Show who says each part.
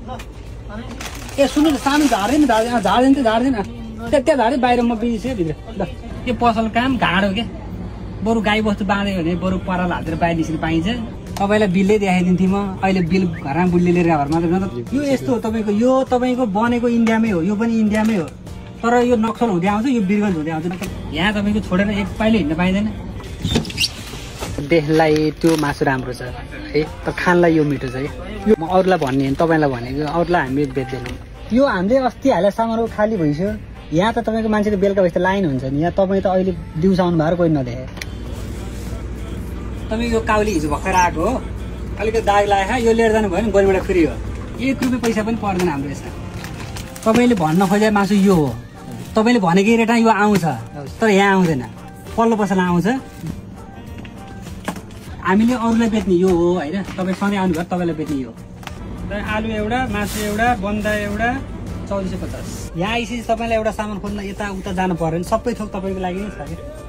Speaker 1: ए सुन्नु त सानो झार्दैन झार्दैन त्यहाँ झारे बाहिर म बिर्सेँ भित्र ल यो पसल काम घाँडो के बरु गाई बस्तु बाँध्यो भने बरु पराल हालेर बाहिर निस्किन पाइन्छ तपाईँलाई बिलले देखाइदिन्थेँ म अहिले बिल घरमा बुढीले लिएर घरमा यो यस्तो हो तपाईँको यो तपाईँको बनेको इन्डियामै हो यो पनि इन्डियामै हो तर यो नक्सल हुँदै आउँछ यो बिरगन्ज हुँदै आउँछ यहाँ तपाईँको छोडेर एक पाइले हिँड्न पाइँदैन देशलाई त्यो मासु राम्रो छ है तर खानलाई यो मिठो छ है यो म अरूलाई भन्ने तपाईँलाई भनेको अरूलाई हामीले बेच्दैनौँ यो हामीले अस्ति हाले सामानहरू खाली भइसक्यो यहाँ त तपाईँको मान्छेको बेलुका भएपछि त लाइन हुन्छ नि यहाँ तपाईँ त अहिले दिउँसो आउनु भएर कोही नदेखे तपाईँ यो काउली हिजो भर्खर आएको हो अलिकति दाग लाग्यो यो लिएर जानु भयो नि गोलीबाट फ्री हो 1 रुपियाँ पैसा पनि पर्दैन हाम्रो यसमा तपाईँले भन्न खोजेको मासु यो हो तपाईँले भनेकै रेटमा यो आउँछ तर यहाँ आउँदैन पल्लो पसलमा आउँछ हामीले अरूलाई बेच्ने यो हो होइन तपाईँ सधैँ आउनुभयो तपाईँलाई बेच्ने यो आलु एउटा मासु एउटा बन्दा एउटा 2450 यहाँ आइसकेपछि तपाईँलाई एउटा सामान खोज्न यता उता जानु पर्यो नि सबै थोक तपाईँको लागि नै छ कि